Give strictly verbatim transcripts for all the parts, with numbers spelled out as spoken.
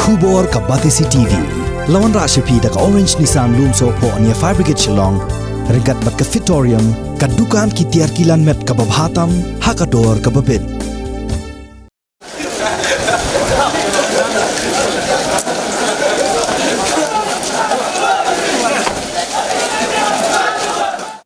Khubor ka Batesi T V. La wanrah sha phi da ka Orange Nissan Lumsohphoh near Fire Brigade Shillong. Ryngkat bad ka Fitorium, ka dukan ki tiar kilan met kaba bha tam ha ka dor kaba bit.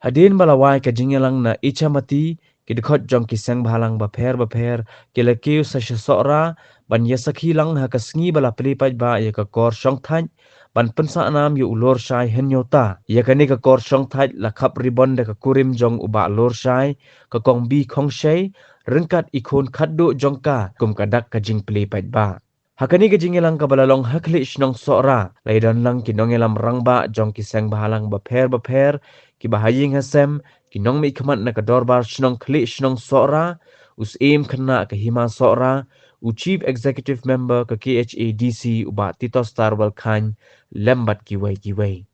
Hadien ba la wai ka jingïalang na Ichamati, ki dkhot jong ki seng bhalang bapher bapher ki la kiew sa sha Sohra ban ïasakhi lang ha ka sngi ba la plie paidbah ïa ka kor shongthait ban pynsah nam ïa u Lorshai Hynñiewta. Ïa kane ka kor shongthait la khap ribon da ka kurim jong u Bah Lorshai, ka Kong B. Khongshei, ryngkat i khun khatduh jong ka kum ka dak ka jingplie paidbah. Ha kane ka jingïalang kaba la long ha khlieh shnong Sohra, la ïadon lang ki nongïalam rangbah jong ki seng bhalang bapher bapher, kiba ha ïing ha sem, ki nongmihkhmat na ka dorbar shnong khlieh shnong Sohra, u Syiem khynnah ka Hima Sohra, u Chief Executive Member ka K H A D C u Bah Titostar Walkhaiñ, lem bad kiwei kiwei.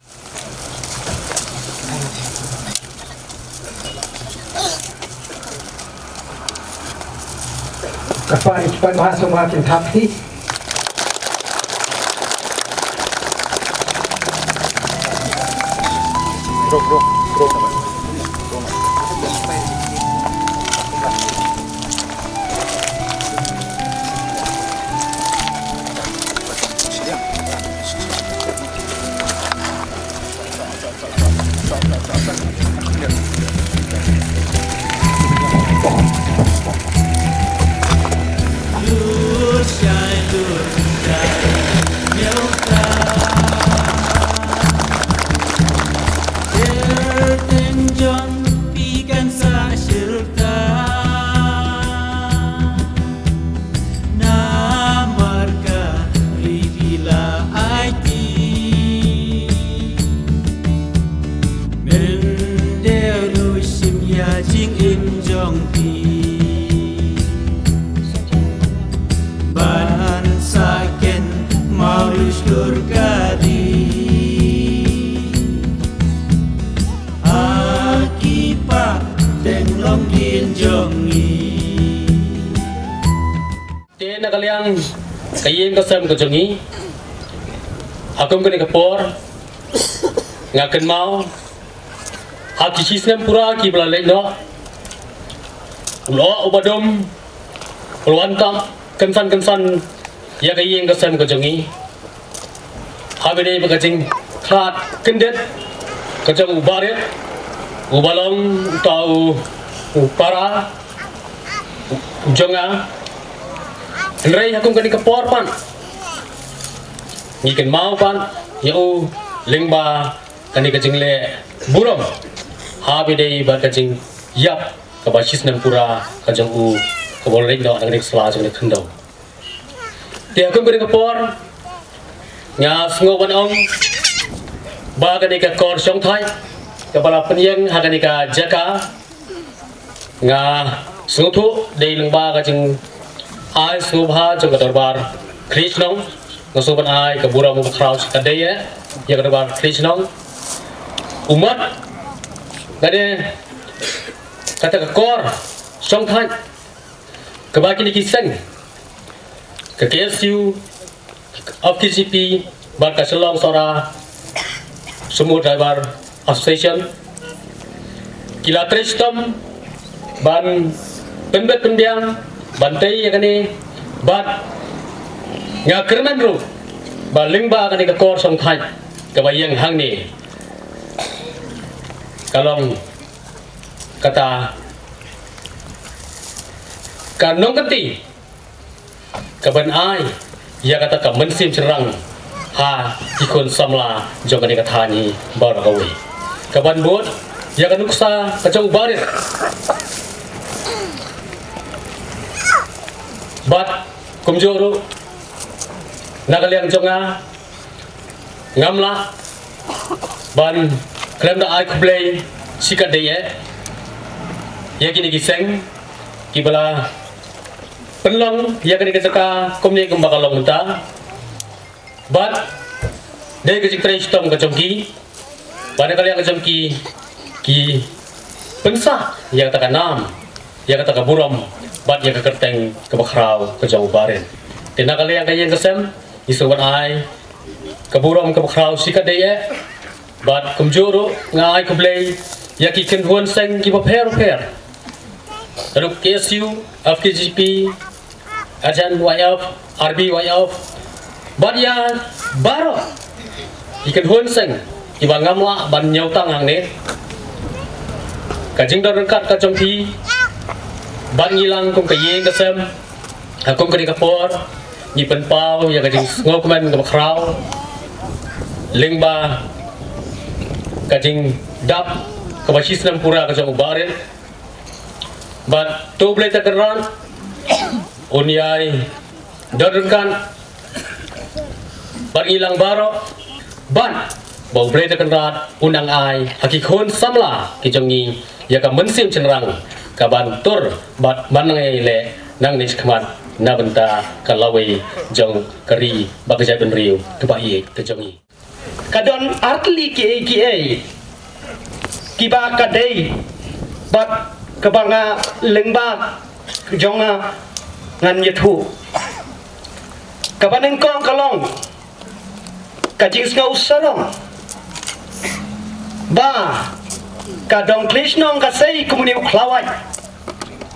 Namar ka ri phi la aiti. Mynder u shim ïa jingim jong phi. Ban sa ken mawlush lur ka ri. Ha ki pateng longdien jong ngi. Te na ka liang ka ïing ka sem ka jong ngi, ha kum kane ka por nga kynmaw ha ki shisnem pura kiba la leit noh, u lyoh u ba dum u la wan tam kynsan kynsan ïa ka ïing ka sem ka jong ngi. Haba ïadei bad ka jingkhlad kyndit ka jong u barit, u ba long uta u, u para u jong nga. Hynrei ha kum kane ka por pat ngi kynmaw pat ïa u lyngba kane ka jingleh burom haba ïadei bad ka jingïap kaba shisnem pura ka jong u, kaba u la leit noh na kane ka sla jong kane ka khyndew. Te ha kum kane ka por nga sngew ban ong ba kane ka kor shongthait kaba la pynïeng ha kane ka jaka, nga sngewthuh dei lyngba ka jingai sngewbha jong ka dorbar khlieh shnong. Nga sngew ban ai ka burom kaba khraw shi kynta ïa ka dorbar khlieh shnong. Ummat kane, kata ka kor shongthait kaba kine ki seng ka K S U, of K J P, bad ka Shillong Sohra Sumo Driver Association ki la trei shitom ban pynbeit pynbiang ban tei ïa kane, bad nga kyrmen ruh ba lyngba kane ka kor shongthait kaba ïeng hangne ka long kata ka nongkynti kaban ai ïa kata ka mynsiem shynrang ha ki khun samla jong kane ka thaiñ hi baroh kawei, kaban bud ïa ka nuksa ka jong u barit. Bad kumjuh ruh na ka liang jong nga, ngam lah ban khlem da ai khublei shi katdei eh ïa kine ki seng kiba la pynlong ïa kane ka jaka kumne kumba ka long mynta. Bad dei ka jingtrei shitom ka jong ki, bad na ka liang ka jong ki, ki pynsah ïa kata ka nam, ïa kata ka burom bad ïa ka kyrteng kaba khraw ka jong u barit. Te na ka liang ka ïing ka sem, Ngi sngewbha ai ka burom kaba khraw shi katdei eh. Bad kumjuh ruh nga ai khublei ïa ki kynhun seng kiba pher pher. Ruh K S U, F K J P, H N Y F, R B Y F. Bad ïa baroh ki kynhun seng kiba ngam lah ban ñiewtang hangne. Ka jingdon ryngkat ka jong phi bad ngi lang kum ka ïing ka sem, ha kum kane ka por ngi pynpaw ïa ka jingsngewkmen kaba khraw lyngba ka jingdap kaba shi snem pura ka jong u Bah Rit. Bad to U Blei te Kynrad un ïai don ryngkat bad ngi lang baroh, bad ba U Blei te Kynrad un nang ai ha ki khun samla ki jong ngi ïa ka mynsiem shynrang ka ban tur bad ban nang ïaleh nangne shakhmat na bynta ka lawei jong ka ri bad ka jaitbynriew kaba ïeit ka jong ngi. Ka don artylli kiei kiei kiba ka dei bad kaba nga lyngba jong nga ngan ïathuh. Kaba nyngkong ka long ka jingsngew sarong ba ka dong khlieh shnong ka sei kum une u khlawait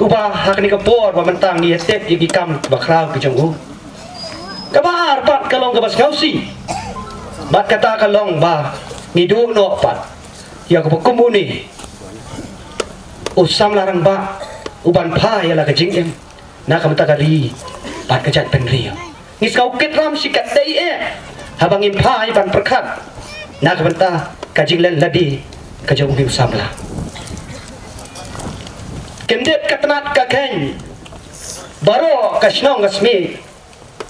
uba ha kane ka por ba mynta ngi ïa tip ïa ki kam ba khraw ki jong u. Kaba ar pat ka long kaba sngewsih bad kata ka long ba ngi duh noh pat ïa kaba kum une u samla rangbah u ban phai ïa la ka jingim na ka bynta ka ri bad ka jaitbynriew. Ngi sngew kit ram shi katdei eh haba ngin phai ban pyrkhat na ka bynta ka jingleh lade ka jong u samla. Kyndit ka tnat ka kheiñ baroh ka shnong ka smiej,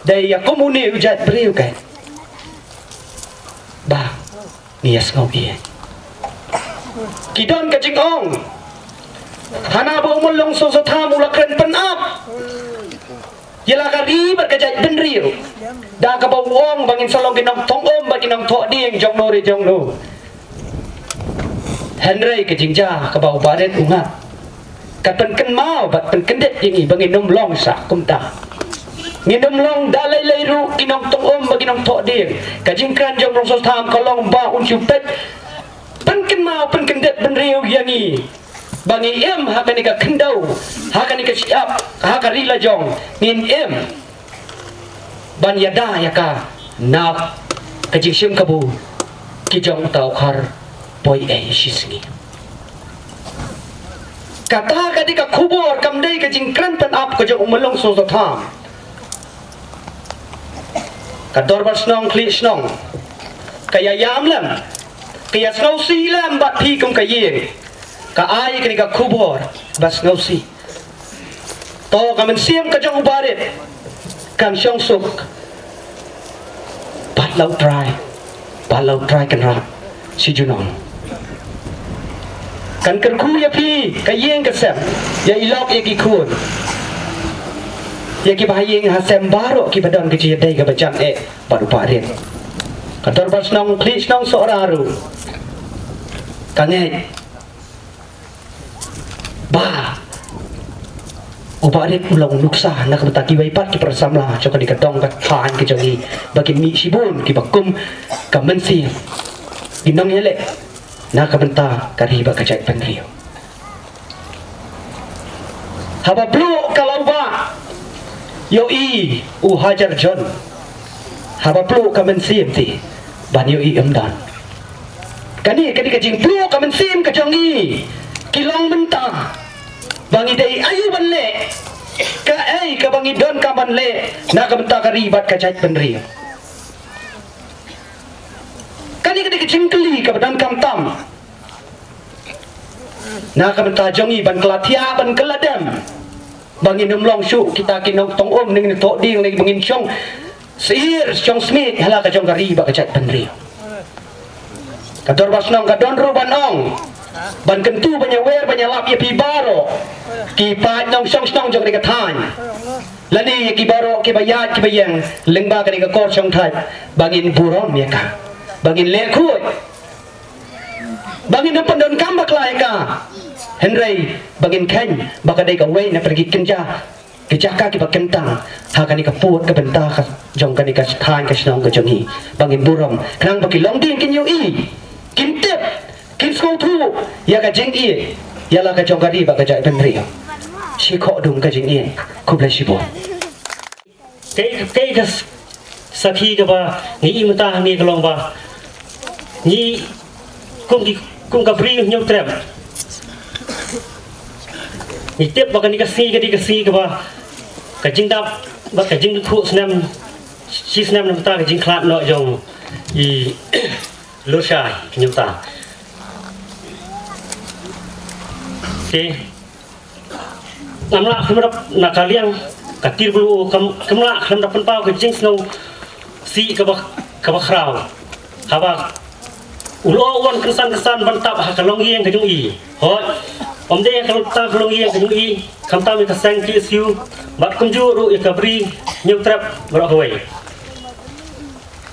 dei ïa kum une u jaitbynriew ka ba ngi ïa sngew ïa. Ki don ka jingong hana ba u Myllung Songsathamb u la kren pynap ïa la ka ri bad ka jaitbynriew da kaba u ong ba ngin sa long ki nongthong um bad ki nongthoh dieng jong no re jong no. Hynrei ka jingjia kaba u Bah Rit u ngat ka pynkynmaw bad pynkyndit ïa ngi ba ngin ym long sah kumta. Ngin ym long da lei lei ruh ki nongthong um bad ki nongthoh dieng. Ka jingkren jong u Myllung Songsathamb ka long ba un shu peit pynkynmaw pynkyndit bynriew ïa ngi ba ngi im ha kane ka khyndew, ha kane ka shyiap, ha ka ri la jong ngin im ban ïada ïa ka na ka jingshim kabu ki jong uta u khar poi ei shisngi. Kata ka dei ka khubor, kam dei ka jingkren pynap ka jong u Myllung Songsathamb. Ka dorbar shnong khlieh shnong ka ïa ïam lem, ka ïa sngewsih lem bad phi kum ka ïing. Ka ai kane ka khubor ba sngewsih. To ka mynsiem ka jong u Bah Rit kan shong suk bad la u Trai, bad la u Trai Kynrad shi junom. Kan kyrkhu ïa phi ka ïing ka sem, ïa i lok ïa ki khun, ïa ki bahaïing hasem baroh kiba don ka jingïadei kaba jan eh bad u Bah Rit. Ka dorbar shnong khlieh shnong Sohra ruh ka ngeit ba u Bah Rit u long nuksa na ka bynta kiwei pat ki para samla jong kane ka dong ka thaiñ ka jong ngi ba kin mih shibun kiba kum ka mynsiem ki nongïaleh na ka bynta ka ri bad ka jaitbynriew. Haba pluh ka lawbah ïohi u Hajar John, haba pluh ka mynsiem te ban ïohi ym don. Kane, kane ka jingpluh ka mynsiem ka jong ngi ki long mynta ba ngi dei aïu ban leh, kaei kaba ngi donkam ban leh na ka bynta ka ri bad ka jaitbynriew. Kane ka dei ka jingkylli kaba donkam tam na ka bynta jong ngi ban kylla thiah ban kylla dem ba ngin ym long shuh kita ki nongthong um ne ngin thoh dieng ne ba ngin shong syiar shong smiej ha la ka jong ka ri bad ka jaitbynriew. Ka dorbar shnong ka don ruh ban ong ban kyntu ban ïawer ban ïalap ïa phi baroh ki paid nongshong shnong jong kane ka thaiñ lane ïa ki baroh kiba ïaid kiba ïeng lyngba kane ka kor shongthait ba ngin burom ïa ka, ba ngin leh khuid, ba ngin ym pyndonkam bakla ïa ka, hynrei ba ngin kheiñ ba ka dei kawei na pyrki kynja ki jaka kiba kyntang ha kane ka pud ka bynta ka jong kane ka thaiñ ka shnong ka jong i, ba ngin burom khnang ba ki longdien kin ïohi, kin tip, kin sngewthuh ïa ka jingïeit ïa la ka jong ka ri bad ka jaitbynriew. Shi khoh dum ka jingïeit. Khublei shibun. Kaei, kaei ka s-, sakhi kaba ngi i mynta hangne ka long ba ngi kum ki, kum ka Bri Hynñiewtrep, ngi tip ba kane ka sngi ka dei ka sngi kaba ka jingdap bad ka jingdukhu snem shi snem na bynta ka jingkhlad noh jong i Lurshai Hynñiewta. Te ngam lah khlem da, na ka liang ka Tir Bluh kam, kam lah khlem da pynpaw ka jingsngewsih kaba, kaba khraw. Haba u la wan kynsan kynsan ban tap ha ka longïing ka jong i. Hooid, ym dei ha ka, tang ka longïing ka jong i, khamtam ïa ka seng K S U bad kumjuh ruh ïa ka Bri Hynñiewtrep baroh kawei.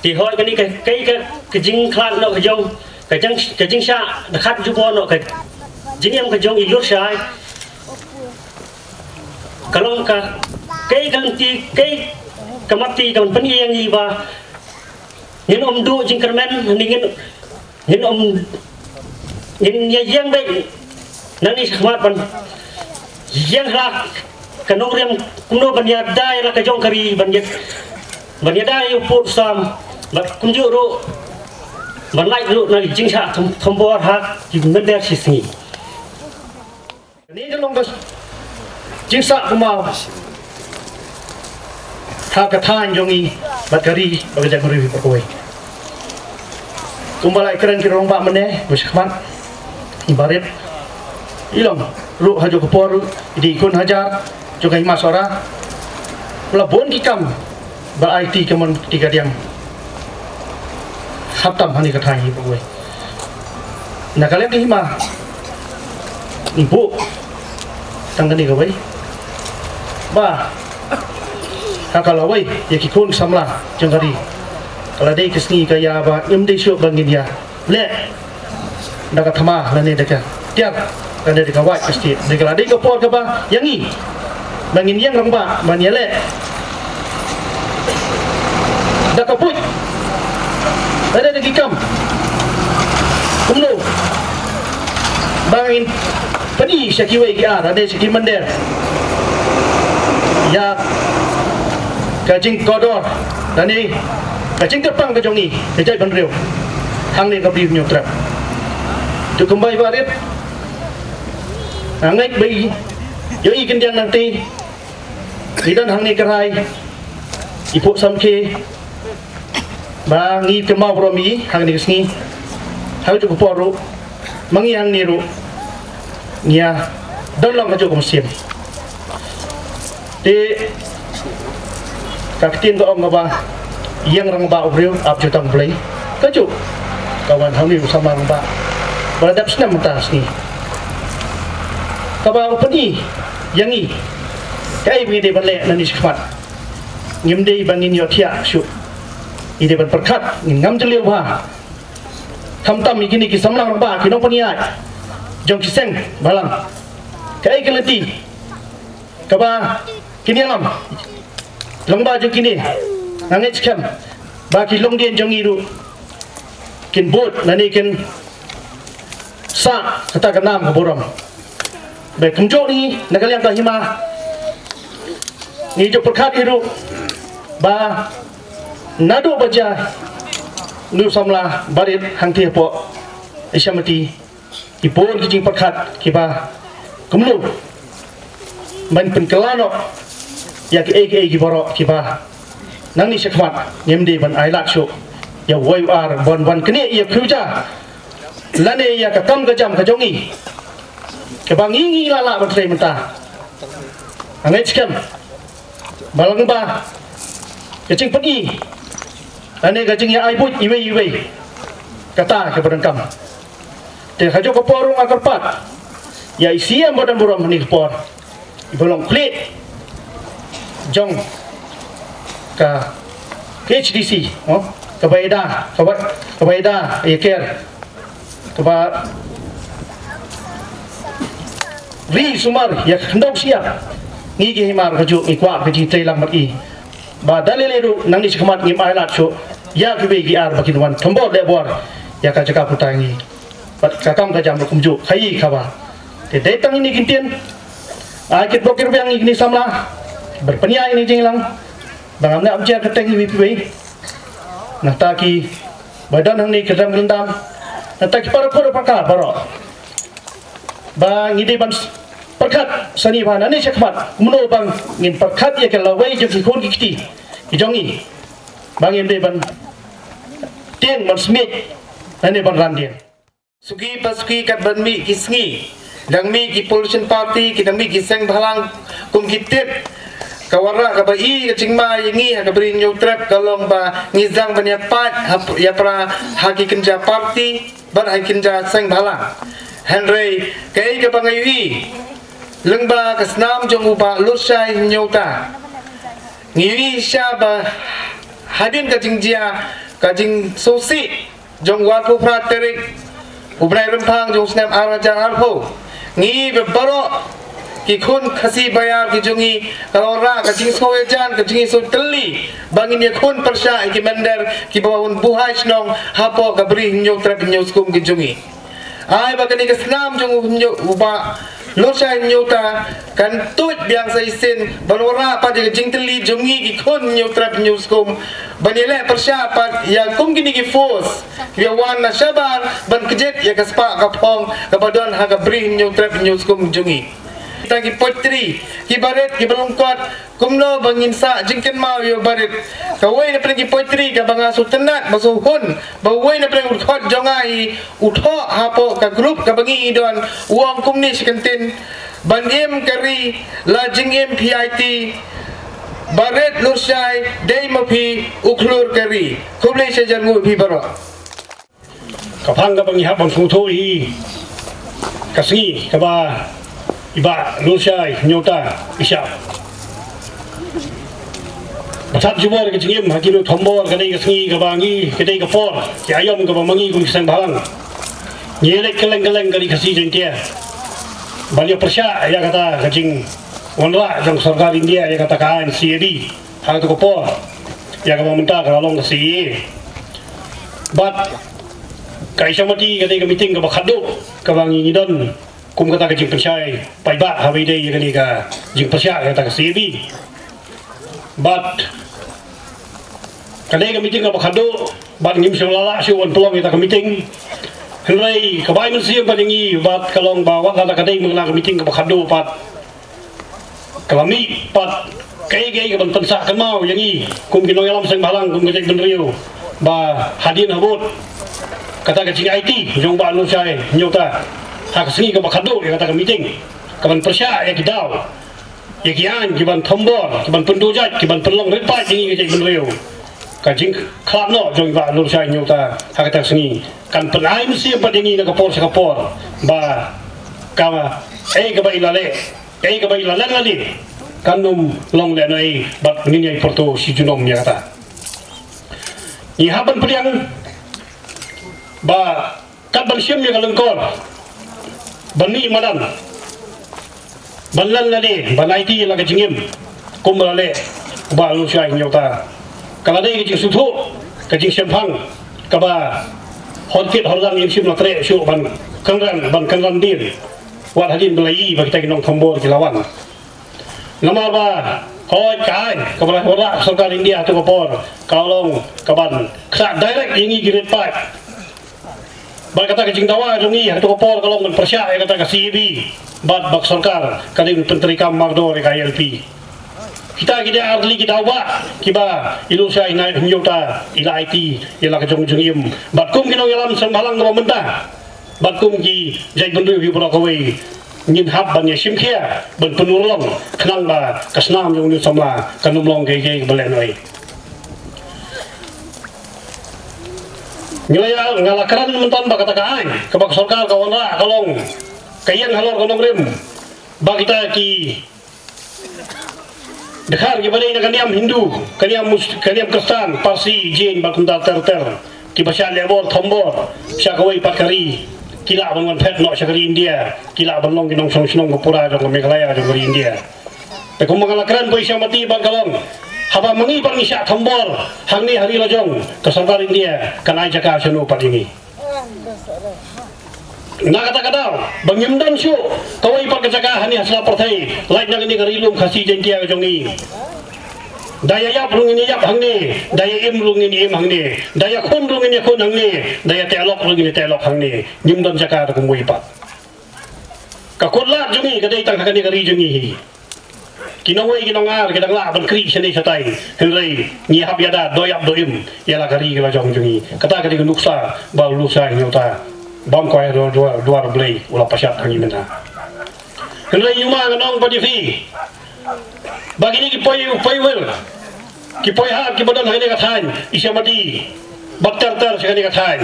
Te hooid kane ka, kaei ka, ka jingkhlad noh ka jong, ka jing, ka jingshah dkhot jubor noh ka jingim ka jong i Lurshai, ka long ka, kaei ka lynti, kaei ka mati ka ban pyni ïa ngi ba ngin ym duh jingkyrmen, ngin, ngin ym, ngin ïa ïeng beit nangne shakhmat ban ïeng ha ka nongrim kumno ban ïada ïa la ka jong ka ri, ban ïa, ban ïada ïa u pud u sam bad kumjuh ruh ban lait ruh na ki jingshah thom-, thombor ha ki mynder shi sngi. Kane ka long ka jingsah kumba ha ka thaiñ jong ngi bad ka ri bad ka jaitbynriew baroh kawei. Kumba la ïakren ki rangbah mynne ba shakhmat, i barit, i long ruh ha kajuh ka por ruh i dei i khun hajar jong ka Hima Sohra. Ba la bun ki kam ba ai ti ka mon ti ka diang. Khamtam hangne ka thaiñ hi baroh kawei. Na ka liang ka hima ngi buh tang kane kawei ba ha ka lawei ïa ki khun samla jong ka ri. Ka la dei ka sngi ka ïa ba ngim dei shuh ba ngin ïa leh da ka thma lane da ka tiar lane da ka wait ka stieh. Dei ka la dei ka por kaba ïa ngi ba ngin ïeng rangbah ban ïaleh da ka buit lane da ki kam kumno ba ngin pyni sha kiwei ki ar lane sha ki mynder ïa ka jingkordor lane ka jingkyrpang ka jong ngi ka jaitbynriew hangne ka Bri Hynñiewtrep. Te kumba i barit nga ngeit ba i ïohi khyndiat nangta i don hangne ka rai i phuh samkhie ba ngi kynmaw burom ïa i hangne ka sngi. Ha kajuh ka por ruh ma ngi hangne ruh ngi ïa don long kajuh ka mynsiem. Te ka ktien ka ong kaba ïeng rangbah u briew ap jutang Blei. Kajuh ka wan hangne u samla rangbah ba la dep snem mynta ka sngi kaba u pyni ïa ngi kaei ba ngi dei ban leh nangne shakhmat. Ngim dei ba ngin ïohthiah shuh, ngi dei ban pyrkhat, ngin ngam jylliew bha. Khamtam ïa kine ki samla rangbah ki nongpynïaid jong ki seng balang, kaei ka lynti kaba kin ïalam lyngba jong kine. Nga ngeit skhem ba ki longdien jong ngi ruh kin bud lane kin sah kata ka nam ka burom. Ba kumjuh ngi na ka liang ka hima ngi ju pyrkhat hi ruh ba naduh ba jia u samla barit hangtei hapoh Isyamati ki bun ki jingpyrkhat kiba kumno ban pynkylla noh ïa kiei kiei ki baroh kiba nangne shakhmat ngim dei ban ailad shuh ïa uwei u ar ban wan knieh ïa ka kyrja lane ïa ka kam ka jam ka jong ngi kaba ngi ngi la lah ban trei mynta. Nga ngeit skhem ba lyngba ka jingpyni lane ka jingïa ai buit iwei iwei kata kaba donkam. Te ha kajuh ka por ruh nga kyrpad ïa i C M ba don burom ha kane ka por, iba long u khlieh jong ka K H A D C, oh, kaba ïada, kaba, kaba ïada ïa ka ker, kaba ri sumar ïa ka khyndew shyiap. Ngi ki hima ruh kajuh ngi kwah ka jingtrei lang bad i. Ba da lei lei ruh nangne shakhmat ngim ailad shuh ïa kiwei ki ar ba kin wan thombor leh bor ïa ka jaka puta ngi. Bad ka kam ka jam ruh kumjuh khaïi khaba. Te dei tang ine ki ktien. Ai kit bok kit biang ine samla. Bad pynïaid ine jingïalang. Ba ngam nang jem kyrteng iwei pa iwei. Nangta kiba don hangne ki dam ki dam. Nangta ki para para pakar baroh. Ba ngi dei ban pyrkhat sani ba nangne shakhmat kumno ba ngin pyrkhat ïa ka lawei jong ki khun ki kti ki jong ngi. Ba ngin dei ban tieng ban smiej nangne ban ran dien. Suki pa suki kat ban mih ki sngi. Dang mih ki political party, ki dang mih ki seng bhalang kum ki tit. Ka wanrah kaba i ka jingma ïa ngi ha ka Bri Hynñiewtrep ka long ba ngi sdang ban ïa pait ha ïa pra ha ki kynja party bad ha ki kynja seng bhalang. Hynrei kaei kaba nga ïohi lyngba ka snam jong u Bah Lurshai Hynñiewta, ngi ïohi sha ba hadien ka jingjia ka jingsngewsih jong u arphew phra tarik u bnai Rymphang jong u snem ar hajar arphew. Ngi ba baroh ki khun Khasi Baïar ki jong ngi ka la wanrah ka jingsngew ïajan ka jingsngew tylli ba ngin ïakhun pyrshah ïa ki mynder kiba wan buhai shnong hapoh ka Bri Hynñiewtrep Hynñiewskum ki jong ngi. Ai ba kane ka snam jong u Hynñiew u Bah Lurshai Hynñiewta kan tuid biang sa shisien ban wanrah pat ïa ka jingtylli jong ngi ki khun Hynñiewtrep Hynñiewskum ban ïaleh pyrshah pat ïa kum kine ki force kiba wan na shabar ban kjit ïa ka spah ka phong kaba don ha ka Bri Hynñiewtrep Hynñiewskum jong ngi. Tang ki poetry kiba rit kiba lyngkot kumno ba ngin sah jingkynmaw ïa u barit. Kawei na pdeng ki poetry kaba nga sngewtynnat ba sngewhun ba uwei na pdeng u dkhot jong nga hi u thoh hapoh ka group kaba ngi don, u ong kumne shi kyntien: Ban im ka ri la jingim phi aiti, barit Lurshai dei ma phi u khlur ka ri. Khublei shi hajar nguh phi baroh. Ka phang kaba ngi hap ban sngewthuh hi ka sngi kaba i Bah Lurshai Hynñiewta i shah ba thad jubor ka jingim ha ki riew thombor. Ka dei ka sngi kaba ngi, ka dei ka por, ki aïom kaba ma ngi kum ki seng bhalang ngi leit kylleng kylleng ka ri Khasi Jaiñtia ban ïa pyrshah ïa kata ka jingwanrah jong sorkar India ïa kata ka aiñ C A D. Ha kata ka por ïa kaba mynta ka la long ka C A A. Bad ka Aisha Mati ka dei ka meeting kaba khadduh kaba ngi ngi don kum kata ka jingpynshai paidbah haba ïadei ïa kane ka jingpyrshah ïa kata ka C A D. Bad ka dei ka meeting kaba khadduh bad ngim shym la lah shuh wan pynlong ïa kata ka meeting. Hynrei kaba ai mynsiem bad ïa ngi bad ka long ba wat la ka dei mynta ka meeting kaba khadduh bad ka la mih pat kaei kaei kaban pynsah kynmaw ïa ngi kum ki nongïalam seng bhalang, kum ka jaitbynriew, ba hadien habud kata ka jingaiti jong Bah Lurshai Hynñiewta ha ka sngi kaba khadduh ïa kata ka meeting kaban pyrshah ïa ki daw, ïa ki aiñ kiban thombor, kiban pynduh jait, kiban pynlong rit paid ïa ngi ka jaitbynriew. Ka jingkhlad noh jong Bah Lurshai Hynñiewta ha kata ka sngi kan pynai mynsiem pat ïa ngi na ka por sha ka por ba kaei kaba i la leh, kaei kaba i la len lade kan ym long lehnohei bad ngin ïai pyrto shi junom ïa kata. Ngi hap ban pdiang ba kat ban shim ïa ka lyngkor ban mih madan ban len lade ban aiti ïa la ka jingim kumba la leh u Bah Lurshai Hynñiewta. Ka la dei ka jingsngewthuh, ka jingshemphang kaba hor kit hor lang ngim shym la treh shuh ban kynran, ban kynran dien. Wat hadien ba la ïohi ba kita ki nongthombor ki la wan. Namar ba hooid ka aiñ kaba la wanrah sorkar India ha katu ka por ka long kaban khlad direct ïa ngi ki rit paid. Bad kata ka jingdawa jong ngi ha katu ka por ka long ban pyrshah ïa kata ka C A D bad ba ka sorkar ka dei ban pyntreikam mardor ïa ka I L P. Kita ki dei ar tylli ki daw ba kiba i Lurshai Hynñiewta i la aiti ïa la ka jong jingim bad kum ki nongïalam seng bhalang kaba mynta bad kum ki jaitbynriew hi baroh kawei ngin hap ban ïa shim khia ban pynurlong khnang ba ka snam jong u samla kan ym long kaei kaei kaba lehnohei. Ngi la ïa, nga la kren mynta ba kata ka aiñ kaba ka sorkar ka wanrah ka long ka ïeng halor ka nongrim ba kita ki dkhar kiba dei na ka niam Hindu, ka niam Mus-, ka niam Khristan, Parsi, Jain bad kumta ter ter kiba shah leh bor thombor sha kawei pat ka ri ki lah ban wan phet noh sha ka ri India, ki lah ban long ki nongshong shnong ba pura jong ka Meghalaya jong ka ri India. Te kumba nga la kren ba i Aisha Mati bad ka long Haba ma ngi pat ngi shah thombor hangne ha ri lajong, ka sorkar India kan ai jaka shano pat ïa ngi? Na kata ka daw ba ngim don shuh kawei pat ka jaka hangne ha sla pyrthei, lait na kane ka ri lum Khasi Jaiñtia ka jong ngi. Da ïa ïap ruh ngin ïa ïap hangne, da ïa im ruh ngin im hangne, da ïa khun ruh ngin ïa khun hangne, da ïa tehlok ruh ngin ïa tehlok hangne. Ngim don jaka da kumwei pat. Ka kut lad jong ngi ka dei tang ha kane ka ri jong ngi hi. Ki nongwei ki nongar ki dang lah ban kri shane shatai, hynrei ngi hap ïada do ïap do im ïa la ka ri ka la jong jong ngi. Kata ka dei ka nuksa ba u Lurshah Hynñiewta bam kwai dwar, dwar, dwar Blei u la pashat ha ngi mynta. Hynrei ïa ma nga ong pat ïa phi ba kine ki poi, poi wir, ki poi hap kiba don ha kane ka thaiñ Isha Mati, bad ter ter sha kane ka thaiñ,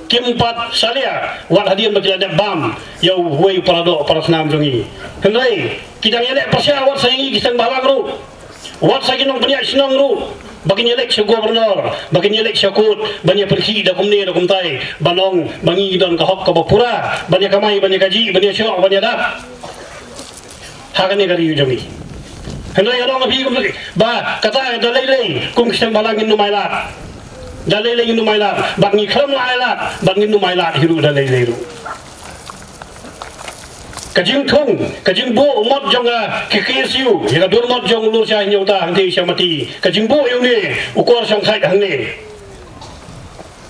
kim pat salia wat hadien ba ki la dep bam ïa uwei u paradoh parasnam jong ngi. Hynrei ki dang ïaleh pyrshah wat sa ïa ngi ki seng bhalang ruh, wat sa ki nongpynïaid shnong ruh, ba kin ïaleh sha governor, ba kin ïaleh sha kut ban ïa pyrkhih da kumne da kumtai, ban ong ba ngi don ka hok kaba pura ban ïa kamai, ban ïa kajih, ban ïa shoh, ban ïa dap ha kane ka ri jong ngi. Hynrei nga ong ïa phi kumne ba kata da lei lei kum ki seng bhalang ngin ym ailad. Da lei lei ngin ym ailad, bad ngi khlem lah ailad bad ngin ym ailad hi ruh da lei lei ruh. Ka jingthung, ka jingbuh mot jong ka K K S U ïa ka dur mot jong u Lurshah Hynñiewta hangtei Isha Mati, ka jingbuh ïa une u kor shongthait hangne.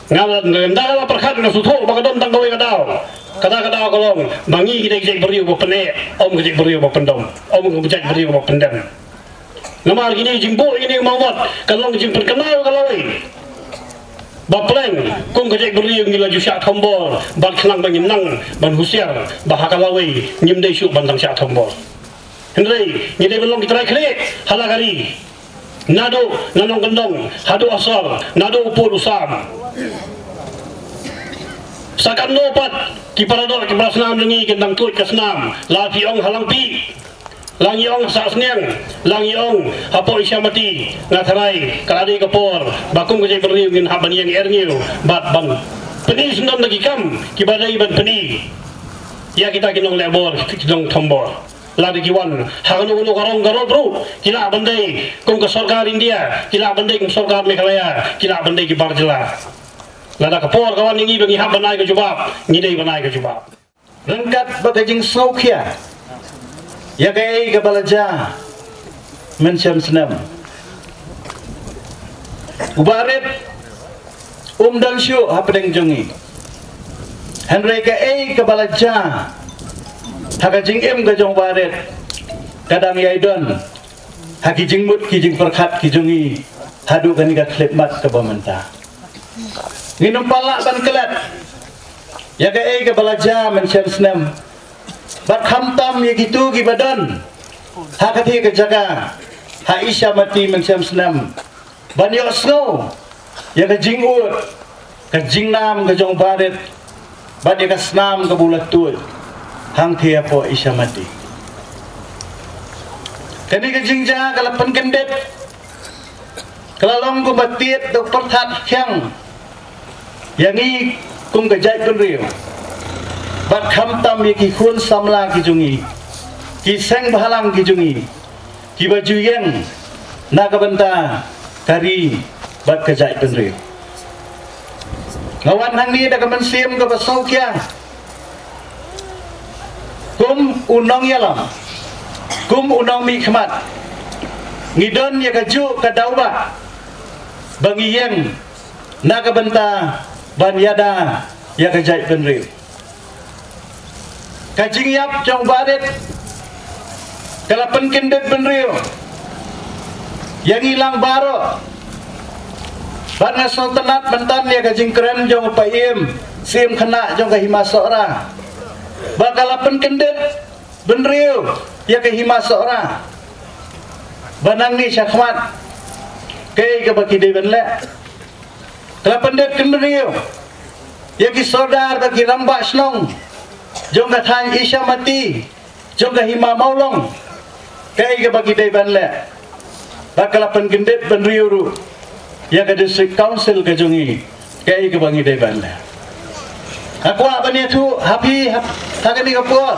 Nga la, ynda nga la pyrkhat nga sngewthuh ba ka don tang kawei ka daw. Kata ka daw ka long ba ngi ki dei ka jaitbynriew ba pyneh, ym ka jaitbynriew ba pyndom, ym ka jaitbynriew ba pyndem. Namar kine ki jingbuh ïa kine ki mawmot ka long ka jingpynkynmaw ïa ka lawei ba pleng kum ka jaitbynriew ngi la ju shah thombor, bad khnang ba ngin nang ban husiar ba ha ka lawei ngim dei shuh ban dang shah thombor. Hynrei ngi dei ban long ki trai khlieh ha la ka ri, naduh na nongkyndong haduh ha sor, naduh u pud u sam. Sa katno pat ki paradoh ki parasnam jong ngi kin dang tuid ka snam, la phi ong ha Langpih, la ngi ong ha Sahsniang, la ngi ong hapoh Isha Mati. Nga tharai ka la dei ka por ba kum ka jaitbynriew ngin hap ban ïeng er ngiew bad ban pyni syndon da ki kam kiba dei ban pyni ïa kita ki nongleh bor, ki nongthombor. Lada ki wan ha kano kano ka rong ka rop ruh ki lah ban dei kum ka sorkar India, ki lah ban dei kum sorkar Meghalaya, ki lah ban dei ki bar jylla. Lada ka por ka wan ïa ngi ba ngi hap ban ai ka jubab, ngi dei ban ai ka jubab. Ryngkat bad ka jingsngewkhia ïa kaei kaba la jia mynshem snem, u Bah Rit um don shuh hapdeng jong ngi. Hynrei kaei kaba la jia ha ka jingim ka jong u Bah Rit ka dang ïai don ha ki jingmut ki jingpyrkhat ki jong ngi haduh kane ka khyllipmat kaba mynta. Ngin ym pat lah ban klet ïa kaei kaba la jia mynshem snem, bad khamtam ïa kito kiba don ha katei ka jaka ha Isha Mati mynshem snem ban ïohsngew ïa ka jingud, ka jingnam ka jong u Bah Rit bad ïa ka snam kaba u la tuid hangtei hapoh Isha Mati. Kane ka jingjia ka la pynkyndit, ka la long kumba tied da u pyrthat khiang ïa ngi kum ka jaitbynriew, bad khamtam ïa ki khun samla ki jong ngi, ki seng bhalang ki jong ngi, kiba ju ïeng na ka bynta ka ri bad ka jaitbynriew. Nga wan hangne da ka mynsiem kaba sngewkhia. Kum u nongïalam, kum u nongmihkhmat, ngi don ïa kajuh ka daw ba, ba ngi ïeng na ka bynta ban ïada ïa ka jaitbynriew. Ka jingïap jong u Bah Rit ka la pynkyndit bynriew ïa ngi lang baroh. Bad nga sngewtynnat mynta ïa ka jingkren jong u Paiem, Syiem Khynnah jong ka Hima Sohra, ba ka la pynkyndit bynriew ïa ka Hima Sohra. Ba nangne shakhmat kaei kaba ki dei ban leh? Ka la pynkyndit bynriew ïa ki sordar bad ki rangbah shnong jong ka thaiñ Isha Mati, jong ka Hima Mawlong, kaei kaba ki dei ban leh? Bad ka la pynkyndit bynriew ruh ïa ka District Council ka jong ngi, kaei kaba ngi dei ban leh? Nga kwah ban ïathuh ha phi ha, ha kane ka por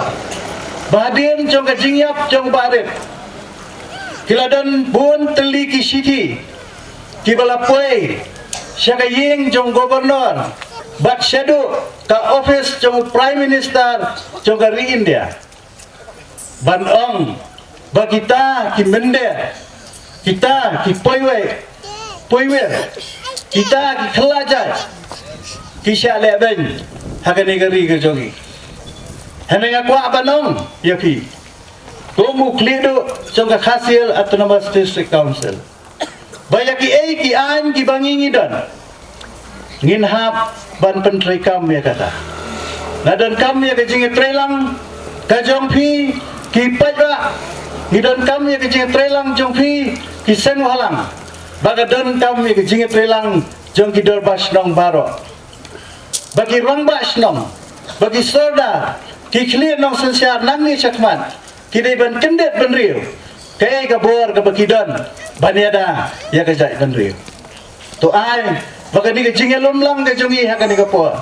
ba hadien jong ka jingïap jong u Bah Rit, Ki la don bun tylli ki shithi kiba la poi sha ka ïing jong governor bad shaduh ka office jong Prime Minister jong ka ri India ban ong ba kita ki mynder, kita ki poiwei, poiwer, kita ki khlajai ki shah leh beiñ ha kane ka ri ka jong ngi. Hynrei nga kwah ban ong ïa phi, kum u khlieh duh jong ka Khasi Hills Autonomous District Council, ba ïa kiei ki aiñ kiba ngi ngi don, ngin hap ban pyntreikam ïa kata. Nga donkam ïa ka jingïatreilang ka jong phi ki paidbah, ngi donkam ïa ka jingïatreilang jong phi ki seng bhalang, ba ka donkam ïa ka jingïatreilang jong ki dorbar shnong baroh, ba ki rangbah shnong, ba ki sordar, ki khlieh nongsynshar nangne shakhmat ki dei ban kyndit bynriew kaei ka bor kaba ki don ban ïada ïa ka jaitbynriew. To ai ba kane ka jingïalumlang ka jong ngi ha kane ka por,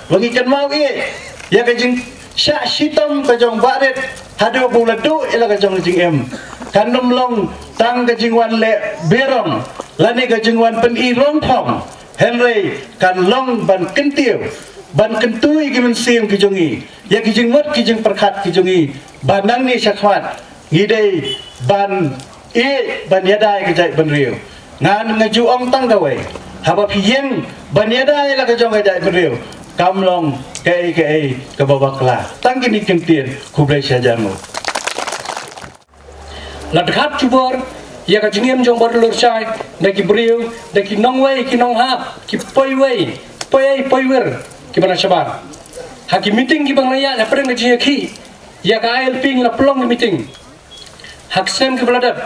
ba ngi kynmaw ïa ka jingshah shitom ka jong Bah Rit haduh ba u la duh ïa la ka jong ka jingim, kan ym long tang ka jingwan leh berong lane ka jingwan pyni rongphong, hynrei kan long ban kyntiew, ban kyntu ïa ki mynsiem ki jong ngi, ïa ki jingmut ki jingpyrkhat ki jong ngi, ba nangne shakhmat ngi dei ban ïeh ban ïada ïa ka jaitbynriew. Ngan, nga ju ong tang kawei, haba phi ïeng ban ïada ïa la ka jong ka jaitbynriew, kam long kaei kaei kaba bakla. Tang kine ki ktien, khublei shihajar nguh. La dkhat jubor ïa ka jingim jong baroh lurshai da ki briew, da ki nongwei ki nonghap, ki poiwei, poiei poiwer kiba na shabar. Ha ki meeting kiba nga la ïaid hapdeng ka jingïakhih ïa ka I L P, ngi la pynlong ki meeting ha ki snem kiba la dep.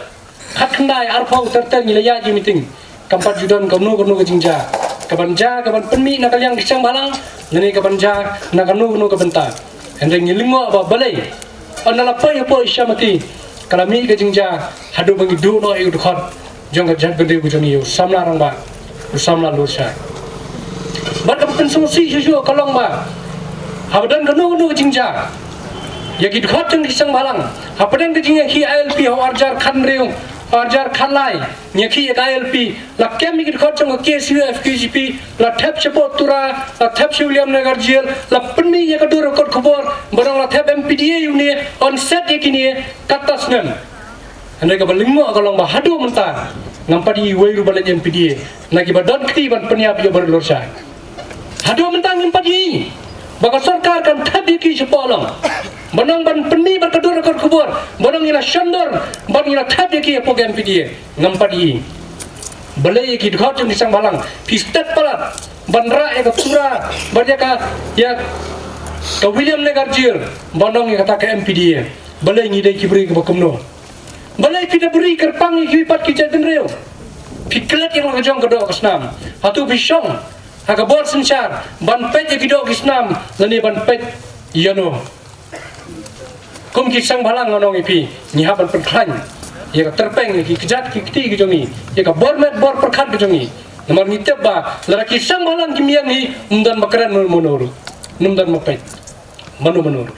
Khatkhyndai, arphew, ter ter ngi la ïaid ki meeting. Kam pat ju don kano kano ka jingjia kaban jia, kaban pynmih na ka liang ki seng bhalang, lane kaban jia na kano kano ka bynta. Hynrei ngi lyngngoh ba balei ynda la poi hapoh Isyamati ka la mih ka jingjia haduh ba ngi duh noh ïa u dkhot jong ka jaitbynriew ka jong ngi, ïa u samla rangbah, u samla lurshai. Bad kaba pynsngewsih shuh shuh ka long ba haba don kano kano ka jingjia ïa ki dkhot jong ki seng bhalang, hapdeng ka jingïakhih I L P ha u arhajar khathynriew, arhajar khatlai, ngi ïakhih ïa ka I L P, la kem ïa ki dkhot jong ka K S U, F K J P, la thep shapoh Tura, la thep sha Williamnagar Jail, la pynmih ïa ka dur ka kot khubor ba dang la thep M P D A ïa une, yn set ïa kine katto snem. Hynrei kaba lyngngoh ka long ba haduh mynta ngam pat ïohi uwei ruh ba leit M P D A na kiba don kti ban pynïap ïa baroh lurshai. Haduh mynta ngim pat ïohi ba ka sorkar kan thep ïa ki shapoh long, ba nang ban pynmih bad ka dur ka kot khubor ba nang ngi la shon dur, ba ngi la thep ïa ki hapoh ka M P D A. Ngam pat ïohi. Balei ïa ki dkhot jong ki seng bhalang phi stet palat ban rah ïa ka Tura bad ïa ka, ïa ka Williamnagar Jail ba nang ïa kata ka M P D A? Balei ngi dei ki briew kiba kumno? Balei phi da bri kyrpang ïa kiwei pat ki jaitbynriew? Phi klet ïa la ka jong ka doh ka snam. Hato phi shong ha ka bor synshar ban peit ïa ki doh ki snam lane ban peit ïano? Kum ki seng bhalang, nga ong ïa phi, ngi hap ban pynkhlaiñ ïa ka tyrpeng, ïa ki kjat ki kti ki jong ngi, ïa ka bor met bor pyrkhat ki jong ngi. Namar ngi tip ba lada ki seng bhalang kim ïeng hi, ym don ba kren mano mano ruh, ym don ba peit mano mano ruh.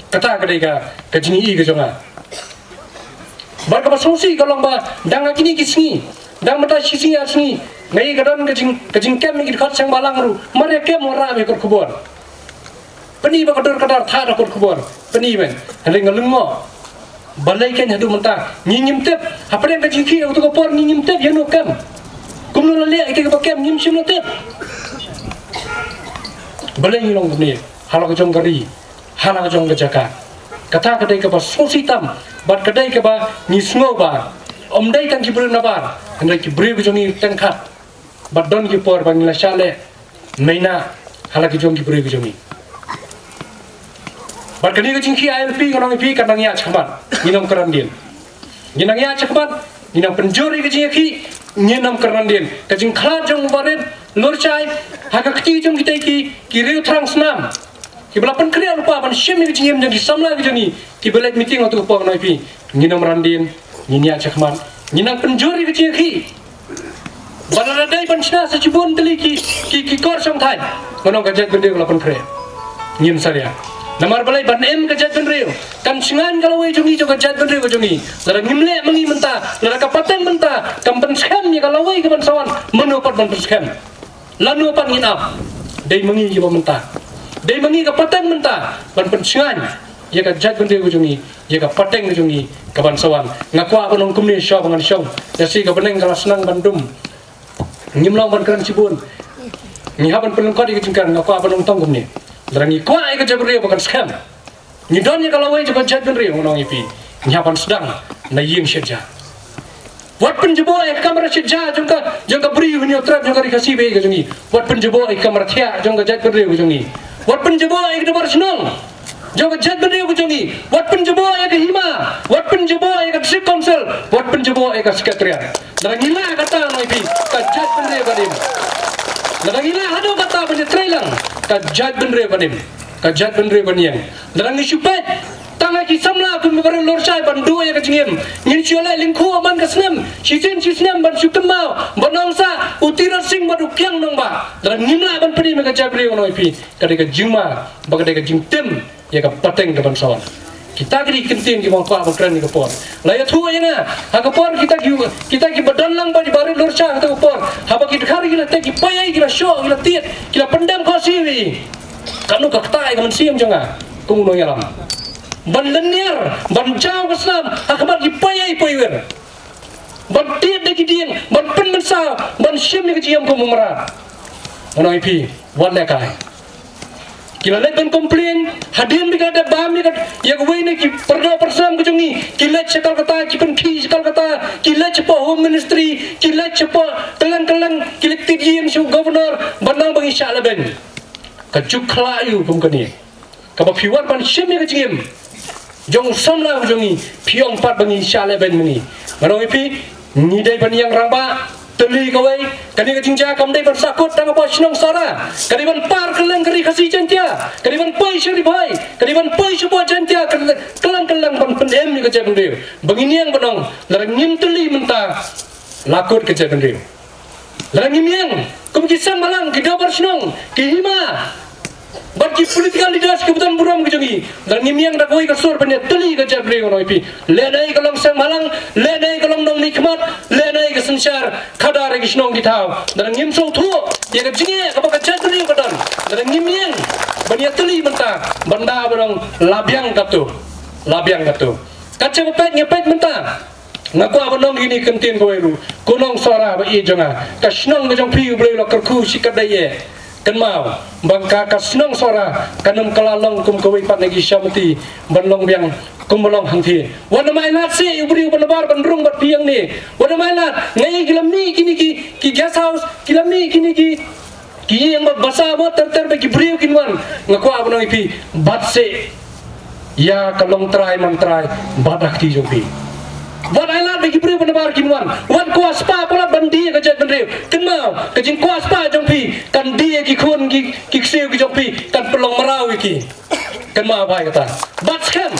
Kata ka dei ka, ka jingïohi ka jong nga. Bad kaba sngewsih ka long ba dang ha kine ki sngi, dang mynta shi sngi ar sngi, nga ïohi ka don ka jing, ka jingkem ïa ki dkhot seng bhalang ruh. Mar ïa kem, wanrah ïa ka kot khubor. Pyni ba ka dur ka dar, thad da kot khubor, pyni beiñ. Hynrei nga lyngngoh. Balei kein haduh mynta ngi ngim tip? Hapdeng ka jingkhih ha kato ka por ngi ngim tip ïano kem. Kumno la leh ïa kaba kem, ngim shym la tip. Balei ngi long kumne ha la ka jong ka ri, ha la ka jong ka jaka? Kata ka dei kaba sngewsih tam bad ka dei kaba ngi sngew ba ym dei tang ki briew nabar, hynrei ki briew ka jong ngi teng khat. Bad don ki por ba ngi la shah leh maina ha la ki jong ki briew ki jong ngi. Bad kane ka jingkhih I L P, nga ong ïa phi, kan nang ïaid shakhmat, ngin ym kren dien. Ngin nang ïaid shakhmat, ngin nang pynjur ïa ka jingïakhih, ngin ym kren dien. Ka jingkhlad jong u Bah Rit Lurshai ha ka kti jong kita ki, ki riew thrang snam kiba la pynkhreh lypa ban shim ïa ka jingim jong ki samla ki jong ngi kiba leit meeting ha kato ka por, nga ong ïa phi, ngin ym ran dien, ngin ïaid shakhmat, ngin nang pynjur ïa ka jingïakhih. Ba lada dei ban shna sa shibun tylli ki, ki, ki kor shongthait, nga ong ka jaitbynriew ka la pynkhreh, ngin salia. Namar balei ban im ka jaitbynriew? Kan shngaiñ ka lawei jong ngi, jong ka jaitbynriew ka jong ngi. Lada ngim leh ma ngi mynta, lada ka pateng mynta kam pynskhem ïa ka lawei kaban sa wan, mano pat ban pynskhem? Lano pat ngin ap? Dei ma ngi kiba mynta. Dei ma ngi ka pateng mynta ban pynshngaiñ ïa ka jaitbynriew ka jong ngi, ïa ka pateng ka jong ngi kaban sa wan. Nga kwah ban ong kumne shuwa ba ngan shong. Ïa shi ka bneng ka la sdang ban dum. Ngim long ban kren shibun. Ngi hap ban pynlyngkot ïa ka jingkren, nga kwah ban ong tang kumne. Lada ngi kwah ïa ka jaitbynriew ba kan skhem, ngi don ïa ka lawei jong ka jaitbynriew, ngan ong ïa phi, ngi hap ban sdang na ïing shet ja. Wat pynjubok ïa ka kamra shet ja jong ka, jong ka Bri u Hynñiewtrep jong ka Ri Khasi ba ïeit ka jong ngi. Wat pynjubok ïa ka kamra thiah jong ka jaitbynriew ka jong ngi. Wat pynjubok ïa ka dorbar shnong jong ka jaitbynriew ka jong ngi. Wat pynjubok ïa ka hima. Wat pynjubok ïa ka District Council. Wat pynjubok ïa ka Secretariat. Lada ngi lah kata, ngan ong ïa phi, ka jaitbynriew kan im. Lada ngi lah haduh kata ban ïatreilang, ka jaitbynriew kan im. Ka jaitbynriew kan ïeng. Lada ngi shu peit tang ha ki samla kum ba rit lor shai ban duh ïa ka jingim, ngin shu leh lyngkhuh man ka snem, shisien shisnem ban shu kynmaw ban ong sa u Tirot Sing bad u Kiang Nangbah. Lada ngim lah ban pynim ïa ka jaitbynriew, ngan ong ïa phi, ka dei ka jingma bad ka dei ka jingtim ïa ka pateng kaban sa wan. Kita ki dei ki kyntien kiba nga kwah ban kren ha kane ka por. La ïathuh ïa nga ha ka por kita ki, kita kiba don lang bad ba rit lor shai ha kata ka por, haba ki dkhar ki la teh, ki paiei, ki la shoh, ki la tied, ki la pyndem khohsiew ïa i. Katno ka kta ïa ka mynsiem jong nga kum u nongïalam, ban lynñiar, ban jaw ka snam ha khmat ki paiei paiwir, ban tied da ki dieng, ban pynmynsaw, ban shim ïa ka jingim kum u mrad. Ngan ong ïa phi, wat lehkai. Ki la leit ban complain, hadien ba ki la dep bam ïa ka, ïa kawei na ki pyrdoh pyrsnam ka jong ngi, ki leit sha Kolkata, ki pynkhih sha Kolkata, ki leit shapoh Home Ministry, ki leit shapoh kylleng kylleng, ki leit tied ïing sha u Governor ban ong ba ngi shah lehbeiñ. Ka juk khlaiñ ïa u kum kane, kaba phi wan ban shim ïa ka jingim jong u samla u jong ngi, phi ong pat ba ngi shah lehbeiñ ma ngi. Ngan ong ïa phi, ngi dei ban ïeng rangbah tylli kawei. Kane ka jingjia kam dei ban sahkut tang hapoh shnong Sohra, ka dei ban par kylleng ka Ri Khasi Jaiñtia, ka dei ban poi sha Ri Bhoi, ka dei ban poi shapoh Jaiñtia, kylleng kylleng ban pynim ïa ka jaitbynriew. Ba ngin ïeng ban ong, lada ngim tylli mynta, la kut ka jaitbynriew. Lada ngim ïeng kum ki seng bhalang, ki dorbar shnong, ki hima bad ki political leaders kiba don burom ka jong ngi, lada ngim ïeng da kawei ka sur ban ïatylli ka jaitbynriew, ngan ong ïa phi, lehnoh ka long seng bhalang, lehnoh ka long nongmihkhmat, lehnoh ka synshar khadar ïa ki shnong ki thaw, lada ngim sngewthuh ïa ka jingeh kaba ka jaitbynriew ka don, lada ngim ïeng ban ïatylli mynta, ban da ba ong la biang katto, la biang katto. Kat shaba peit, ngi peit mynta. Nga kwah ban ong kine ki kyntien kawei ruh, ko nong Sohra ba ïeit jong nga. Ka shnong ka jong phi U Blei u la kyrkhu shikatdei eh. Kynmaw ba ka, ka shnong Sohra kan ym kylla long kum kawei pat na ki shamti ban long biang kumba long hangthie. Wat nym ailad seh ïa u briew ban bar ban rung bad phi hangne. Wat nym ailad. Nga ïohi ki la mih kine ki, ki guest house, ki la mih kine ki, ki ïing ba basa ba ter ter ba ki briew kin wan. Nga kwah ban ong ïa phi, bat seh ïa ka longtrai mangtrai bad ha kti jong phi. Wat ailad ba ki briew ba nabar kin wan. Wat kwah spah palat ban die ka jaitbynriew. Kynmaw, ka jingkwah spah jong phi kan die ki khun ki, ki ksiew ki jong phi, kan pynlong mraw ïa ki. Kynmaw bha ïa kata. Bat skhem.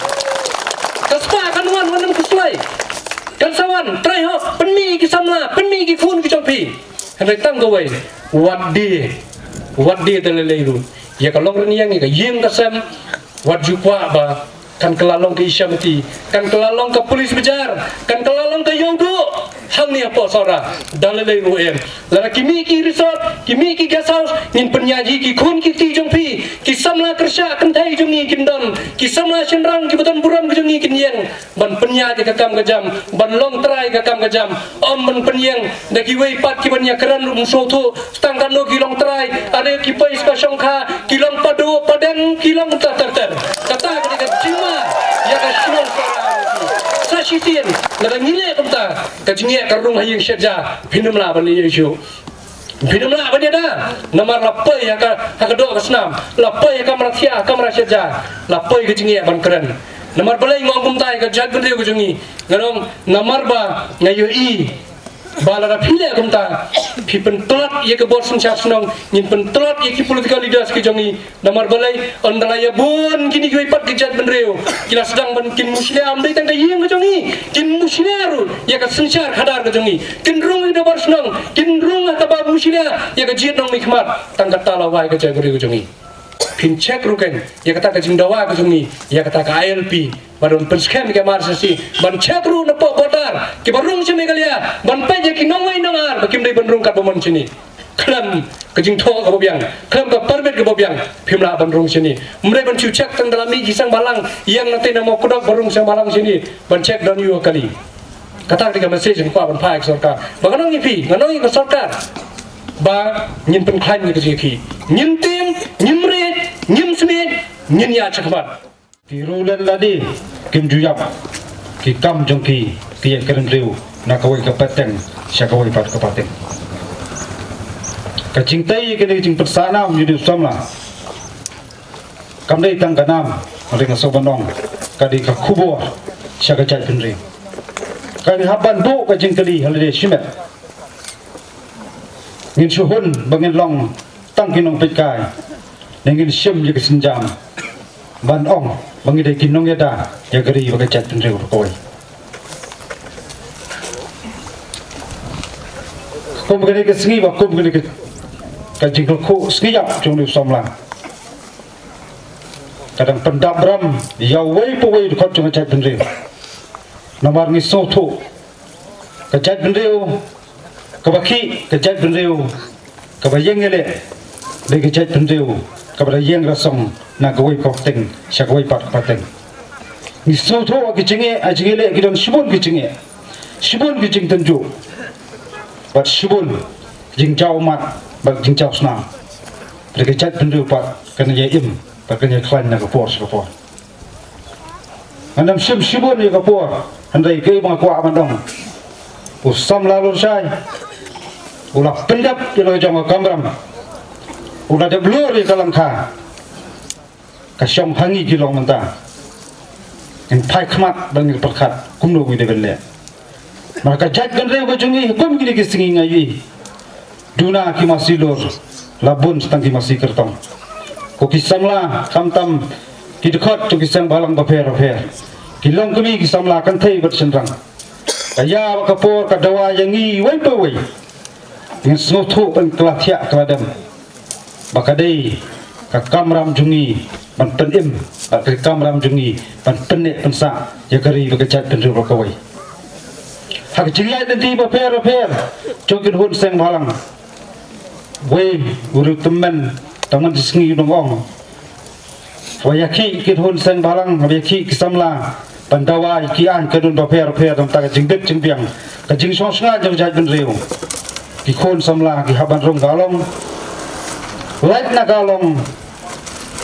Ka spah kan wan, wat nym khuslai. Kan sa wan, trai hok, pynmih ïa ki samla, pynmih ïa ki khun ki jong phi. Hynrei tang kawei, wat die, wat die da lei lei ruh ïa ka longrynïeng, ïa ka ïing ka sem. Wat ju kwah ba kan kylla long ka i shamti, kan kylla long ka police bazaar, kan kylla long ka ïawduh hangne hapoh Sohra da lei lei ruh em. Lada ki mih ki resort, ki mih ki guest house, ngin pynïaid hi, ki khun ki kti jong phi, ki samla kyrshan kynthei jong ngi kin don, ki samla shynrang kiba don burom ki jong ngi kin ïeng ban pynïaid ïa ka kam ka jam, ban longtrai ïa ka kam ka jam. Ym ban pynïeng da kiwei pat kiban ïakren ruh ym sngewthuh. Tang katno ki longtrai, are ki poi sha ka shongkha, ki long paduh padeng, ki long ter ter ter. Kata ka dei ka jingma ïa ka shnong Sohra. Sa shisien, lada ngi leh kumta, ka jingeh ka rung ha ïing shet ja, phin ym lah ban ïoh shuh. Phin ym lah ban ïada, namar la poi ha ka, ha ka doh ka snam, la poi ha kamra thiah, ha kamra shet ja, la poi ka jingeh ban kren. Namar balei nga ong kumta ïa ka jaitbynriew ka jong ngi? Nga ong namar ba nga ïohi ba lada phi leh kumta, phi pyntlot ïa ka bor synshar shnong, ngin pyntlot ïa ki political leaders ki jong ngi. Namar balei? Ynda la ïa bun kine kiwei pat ki jaitbynriew, ki la sdang ban kin mushlia, ym dei tang ka ïing ka jong ngi, kin mushlia ruh ïa ka synshar khadar ka jong ngi, kin rung ïa ka dorbar shnong, kin rung ha kaba mushlia ïa ka jied nongmihkhmat. Tang kata la wai ka jaitbynriew ka jong ngi. Phin check ruh kein ïa kata ka jingdawa ka jong ngi ïa kata ka I L P, bad ban pynskhem ïa ka M R S S A, ban check ruh na pdeng border kiba rung sha Meghalaya, ban peit ïa ki nongwei nongar ba kim dei ban rung katba mon shane. Khlem ka jingthoh kaba biang, khlem ka permit kaba biang, phim lah ban rung shane. Ym dei ban shu check tang da la mih ki seng bhalang ïeng na tei na Mawkdok ba rung seng bhalang shane, ban check don ïa kali. Kata ka dei ka message nga kwah ban phai ka sorkar. Ba nga ong ïa phi, nga ong ïa ka sorkar, ba ngin pynkhlaiñ ïa ka jingïakhih. Ngin tieng, ngim rieh, ngim snieh, ngin ïaid shakhmat. Ki riew len lade kim ju ïap ki kam jong ki, ki ïakren briew na kawei ka pateng sha kawei pat ka pateng. Ka jingtei kane ka jingpynsah nam ïa u samla kam dei tang ka nam, hynrei nga sngewbha ban ong ka dei ka khubor sha ka jaitbynriew. Ka dei hap ban buh ka jingkylli ha lade shimet. Ngin shu hun ba ngin long tang ki nongpeitkai, ne ngin shim ïa ka sienjam ban ong ba ngi dei ki nongïada ïa ka ri bad ka jaitbynriew baroh kawei. Kum kane ka sngi ba kum kane ka, ka jingkyrkhu sngi ïap jong u samla ka dang pyndap bram ïa uwei pa uwei u dkhot jong ka jaitbynriew. Namar ngi sngewthuh ka jaitbynriew kaba khih, ka jaitbynriew kaba ïeng ïaleh, dei ka jaitbynriew kaba da ïeng rasong na kawei ka pateng sha kawei pat ka pateng. Ngi sngewthuh ki jingeh, ha jingïaleh ki don shibun ki jingeh, shibun ki jingtynjuh, bad shibun jingjaw ummat bad jingjaw snam. Dei ka jaitbynriew pat kan ïa im bad kan ïa khlaiñ na ka por sha ka por. Ngan ym shim shibun ïa ka por, hynrei kaei ba nga kwah ban ong, u samla Lorshai u la pyndep ïa la ka jong ka kamram, u la dep lur ïa ka lyngkha. Ka shong ha ngi ki long mynta. Ngin phai khmat bad ngin pyrkhat kumno ngi dei ban leh. Namar ka jaitbynriew ka jong ngi kum kine ki sngi nga ïohi, duna ki masi lur, la bun tang ki masi kyrtong. Ko ki samla, khamtam ki dkhot jong ki seng bhalang bapher bapher, ki longkmie ki samla kynthei bad shynrang. Ka ïa bad ka por ka dawa ïa ngi uwei pa uwei. Ngin sngewthuh ban kylla thiah kylla dem ba ka dei ka kamram jong ngi ban pynim, ba ka dei ka kamram jong ngi ban pynneh pynsah ïa ka ri bad ka jaitbynriew baroh kawei. Ha ka jingïaid lynti bapher bapher jong ki khun seng bhalang, wei u riew tymmen tang man shi sngi u nong ong, haba ïakhih ki khun seng bhalang, haba ïakhih ki samla ban dawa ïa ki aiñ kanun bapher bapher, na ka bynta ka jingbit jingbiang, ka jingshong shngain jong ka jaitbynriew, ki khun samla ki hap ban rung ka long, lait na ka long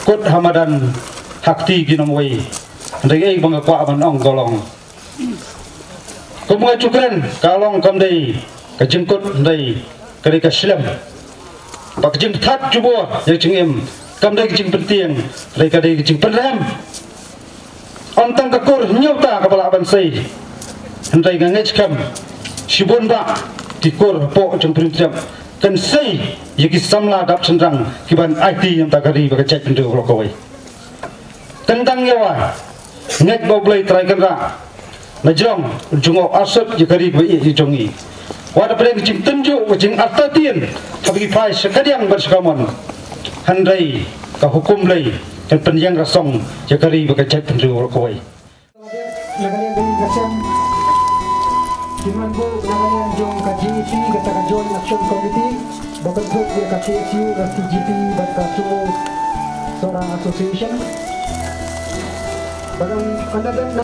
kut ha madan ha kti ki nongwei. Hynrei kaei ba nga kwah ban ong ka long, kum nga ju kren, ka long kam dei ka jingkut, hynrei ka dei ka shlem. Ba ka jingthat jubor ïa ka jingim kam dei ka jingpyntieng, hynrei ka dei ka jingpynrem. Ym tang ka kur hynñiewta kaba lah ban sei, hynrei nga ngeit skhem shibun bah ki kur hapoh jong Pyrthei Trep kan sei ïa ki samla dap shynrang ki ban aiti ïa ka ri bad ka jaitbynriew baroh kawei. Kyndang ïa wei, ngeit ba U Blei Trai Kynrad la jrong, jngoh arsut ïa ka ri kaba ïeit jong ngi. Wat la pyrshah ka jingtynjuh, ka jingartatien, haba ngi phai sha kadiang bad sha kamon, hynrei ka hukum Blei kan pynïeng rasong ïa ka ri bad ka jaitbynriew baroh kawei. Ki man buh na ka liang jong ka J A C, kata ka Joint Action Committee, ba pynthut ïa ka K S U, ka C J P bad ka Sumo Sora Association. Ba dang anda dan na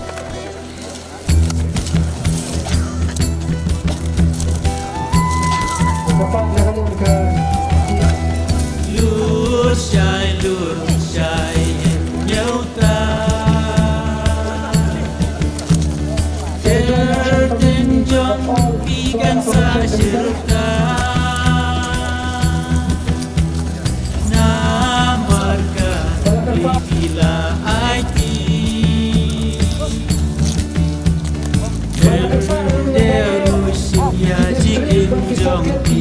dapat na ka liang ka Lur shai, lur shai, em ñiewta. Ter ten jong phi kan sa shirta. Namar ka phi la aiti. Ter ter u shim ïa jikim jong phi.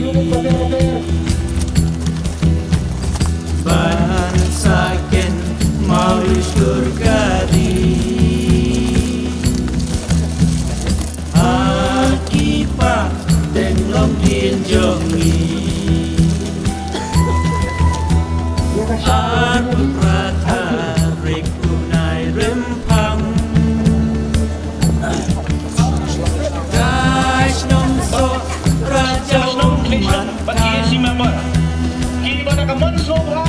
Kan sngewbha